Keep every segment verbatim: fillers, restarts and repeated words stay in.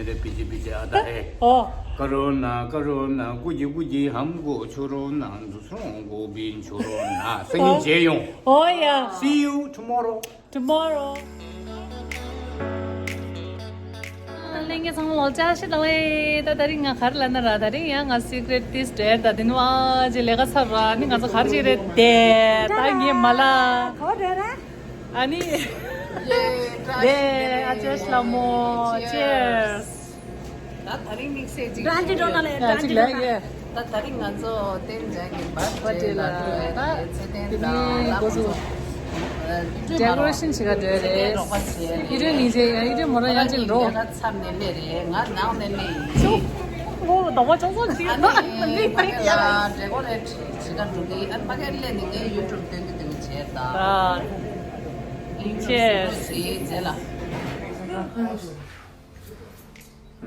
རེ་པི་ཅི་པི་ཅི་ཨ་ད་ཧེ། ཨོ། ཀ་རོ་ན་ཀ་རོ་ན་ཀུ་ཅི་ཀུ་ཅི་ཧམ་གོ་ཆུ་རོ་ན་འཛུ་སོང་གོ་བིན་ཆུ་རོ་ན་སེ་ཉིན་ཇེ་ཡོང་། ཨོ་ཡ། See you tomorrow. Tomorrow. ལྷན་རྒྱས་ཚང་མ་ལོ་ཅག་ཤི་ལ་ལེ། ད་དེ་རིང་ང་ག་རེ་ལབ་ན་ར། དེ་རིང་ཡང་ང་secret this date ད་དེ་ནི་བ་ཅི་ལས་ཀ་ཚར་ར་ནི་ང་ཚོ་ག་རེ་བྱེད་རེད་དེ། ད་ངས་མ་ལ། ག་བ་འགྲོ་ན། ཨ་ནི། ཡེ། བཀྲ་ཤིས་བདེ་ལེགས། ཨ་ཅེ་ལྷ་མོ། Cheers. Cheers. ད་དེ་རིང་དམིགས་བསལ་ཅིག་རང་གི་འགྲོ་ན་ལས། ཡ་ཅིག་ལས་ཡེ། ད་དེ་རིང་ང་ཚོ་བསྟན་འཇགས་ཀྱི་བར་ཐི་ཌེ་ལ་འགྲོ་ཡ་རེད། ཚེ་བརྟན་དང་ལྷ་མོ་ཚོ། ཌེ་ཀོ་རེ་ཤན་བྱེད་ག་འགྲོ་ཡ་རེད། ཨི་རོ་ཉིན་བྱེད་ཡ། ཨི་རོ་མོ་རང་ཡང་ཅིག་འགྲོ། ང་མཚམས་ནས་སླེབས་རེད། ང་ནང་ནས་སླེབས་ཡིན། ཅོ། ལོ་ལོ་དོག་པ་ཅོག་ཙམ་ཅིག་ཨ་ནི་ཕ་གི་ལ་ཌེ་ཀོ་རེ་ཊི་བྱེད་ག་འགྲོ་གི། ཨ་ནི་ཕ་གིར་སླེབས་ནས་ངའི་ཡུ་ཊུབ་སྟོན་གི་སྟོན་གི་བྱས་ད། ཨ། ཡིན་ཆེ། རྗེས་ལ།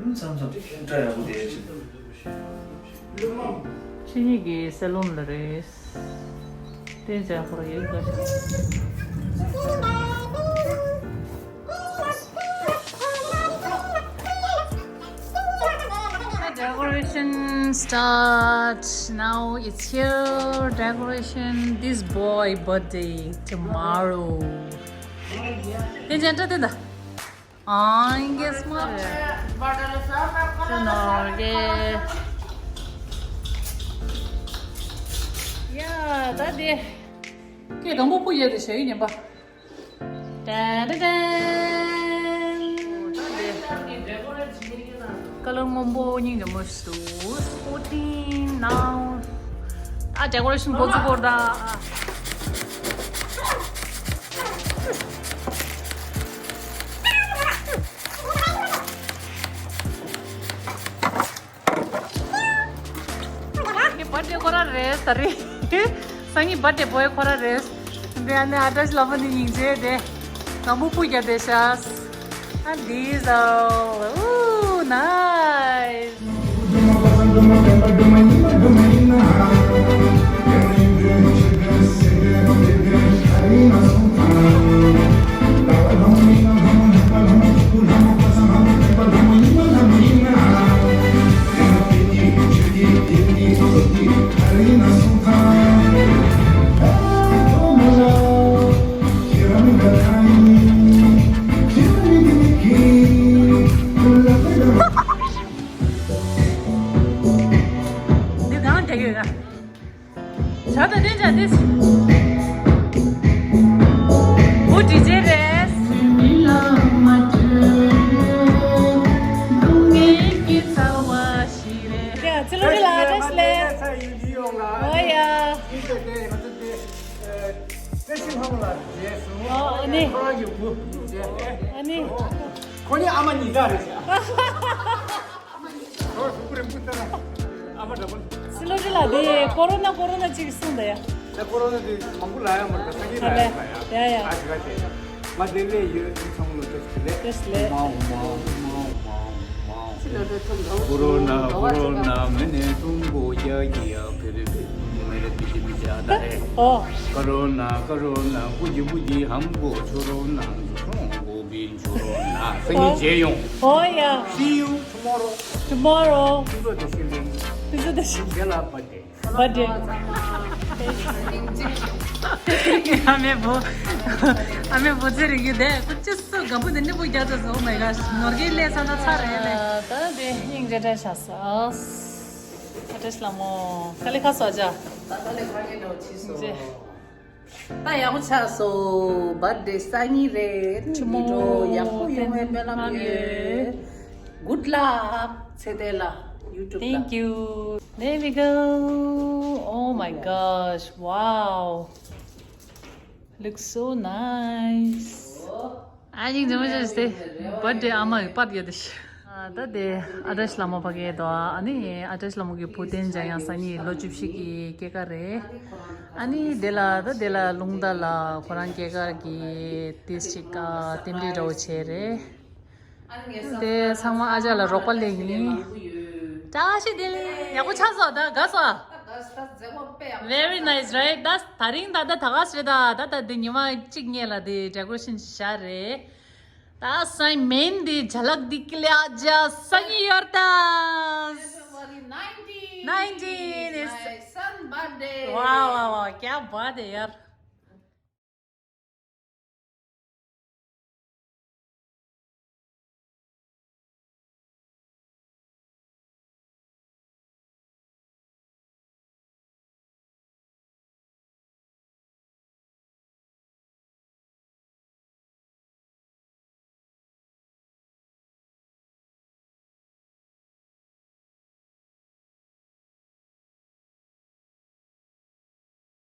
མཚམས་མཚམས་དེ་སྐད་ཡག་པོ་དེ་ཡག་ཆེ། ཕྱི་ཉིན་གྱི་སེ་ལོན་ལ་རེད། དེ་འཇགས་ཁོ་ར་ཡོད་དགའ་ཤག Decoration start. Now it's here. Decoration. This boy birthday tomorrow. དེ་འཇགས་འདྲ་དེ་འདྲ། ཨང་གེ་སྨ་རེ། ཅོ་ནོར་གེ། ཡ་ད་དེ། ཀེ་དང་པོ་སྤུ་ཡ་དེ་ཞེ་ཡི་ཉན་པ། ཏན་ཏན་ཏན། ཀ་ལར་སྔོན་པོ་སྙིང་རྗེ་མོ་ཞིག་འདུག Fourteen now. ཨ་ཌེ་ཀོ་རེ་ཤན་འགོ་འཛུགས་སྐོར་ད། ངའི་བར་ཐི་ཌེ་ཁོ་རང་རེད་ད་རེད། སང་ཉིན་བར་ཐི་ཌེ་བོའི་ཁོ་རང་རེད། འདི་ཨ་ནི་ཨ་ཏྲ་ཤི་ལ་མ་ནི་སྙིང་རྗེ་དེ། དང་པོ་སྤུ་རྒྱག་བསྡད་ཤག And these are, ooh, nice. འདི་གང་རྒྱག་གི་ཡོད་ན། ཞག་དང་བསྟན་བྱ་སྟེ། བུ་འདི་རྗེས་རེད། ཡ་ཚི་ལོ་རི་ལ་བཀྲ་ཤིས་བདེ་ལེགས། ཨོ་ཡ། ཨོ་ཨ་ནི། ཨ་ནི། ཁོ་གཉིས་ཨ་མ་གཉིས་ཀ་རེད་ཤག་ཨ་མ་གཉིས་ཀ། ཨ་མ་འདྲ་པོ། སི་ལོ་ཅི་ལ་དེ་ཀོ་རོ་ན་ཀོ་རོ་ན་ཅིག་གསུངས་ད་ཡ། ད་ཀོ་རོ་ན་དེ་མང་པོ་ལ་ཡ་མ་རེད། ད་སང་ཉིན་ལ་ཡ་མ་ཡ། ཡ་ཡ། ཨ་ཅི་ག་ཅེ། ང་དེ་ལས་ཡོད་ཚང་ལོ་ཏེ་ལེ། ཏེ་ལེ། མའོ་མའོ་མའོ་མའོ་མའོ། སི་ལོ་ཅི་ཐུང་གོ་རོ་ན་ཀོ་རོ་ན་མེ་ནེ་ཏུང་གོ་ཡ་གི་ཡ་ཕེ་རེ་ཕེ་མེ་རེ་པི་ཅི་པི་ཅི་ཨ་ད་ཧེ། ཨོ། ཀ་རོ་ན་ཀ་རོ་ན་ཀུ་ཅི་ཀུ་ཅི་ཧམ་གོ་ཆུ་རོ་ན་འཛུ་སོང་གོ་བིན་ཆུ་རོ་ན་སང་ཉིན་ཇེ་ཡོང་། ཨོ་ཡ། See you tomorrow. Tomorrow. ཏུང་ཙོ་དེ་ཤི་ལིང་། ཏུང་ཙོ་དེ་ཤི། དེ་ལ་བ་དེ། བ་དེ། ཨ་མའི་བུ། ཨ་མའི་བུ་ཚེ་རིང་གི་དེ་ཁོ་ཅི་སུ་དགའ་པོ་དེ་ནི་བུ་རྒྱ་ཚ་ཟོ། Oh my gosh. ནོར་གྱི་ལས་ས་ན་ཚ་རེད་ལེ། ད་དེ་སྙིང་རྗེ་བཀྲ་ཤིས་ཨ། ཨ་བཀྲ་ཤིས་ལྷ་མོ། ཀ་ལི་ཁ་སོ་ཅ། ད་ཀ་ལི་ཁ་ལི་ནོ་ཆི་སོ། ད་ཡག་པོ་ཆགས་སོང་། བར་ཐི་ཌེ་སང་ཉིན་རེད། ཆུ་མོ། ཡིན་འགྲོ་ཡག་པོ་ཡོང་བའི་སྨོན་ལམ་ཡོད། Good luck. ཚེ་བརྟན་ལ་ཡུ་ཊུབ་ལ། Thank you. There we go. Oh my gosh. Wow. Looks so nice. ཨ་ནི་ཉི་མ་ཞིག་སྟེ། བར་ཐི་ཌེ་ཨ་མ་ཡི་པར་ཡོད་དེ། ཨ་ད་དེ་ཨ་བཀྲ་ཤིས་ལྷ་མོ་ཕ་གི་དོ། ཨ་ནི་ཨ་བཀྲ་ཤིས་ལྷ་མོ་གི་བུ་བསྟན་འཇགས་ཡང་སང་ཉིན་ལོ་བཅུ་བཞི་གི་སྐྱེས་སྐར་རེད། ཨ་ནི་དེ་ལ་ད་དེ་ལ་རླུང་རྟ་ལ་ཁོ་རང་སྐྱེས་སྐར་གྱི་དེ་ཞིག་ཨ་རྟེན་འབྲེལ་འདྲ་བོ་བྱས་རེད། དེ་ཚང་མ་ཨ་ཅག་ལ་རོགས་པ་ལེན་ཡིན། བཀྲ་ཤིས་བདེ་ལེགས། ཡག་པོ་ཆགས་སོང་། ད་དགའ་སོང་། Very nice, right? ད་ད་རིང་ད་ད་ད་ག་སེ་རེད། ད་ད་ད་དེ་ཉི་མ་གཅིག་སྔོན་ལ་དེ་ཌེ་ཀོ་རེ་ཤན་བཞག་རེད། ད་སའི་མེན་དེ་ཇ་ལག་དི་ཀི་ལེ་ཨ་ཇ་སའི་ཡོར་ཏ། February nineteenth Nineteen is is- my son birthday. Wow, wow, wow. क्या बात है यार.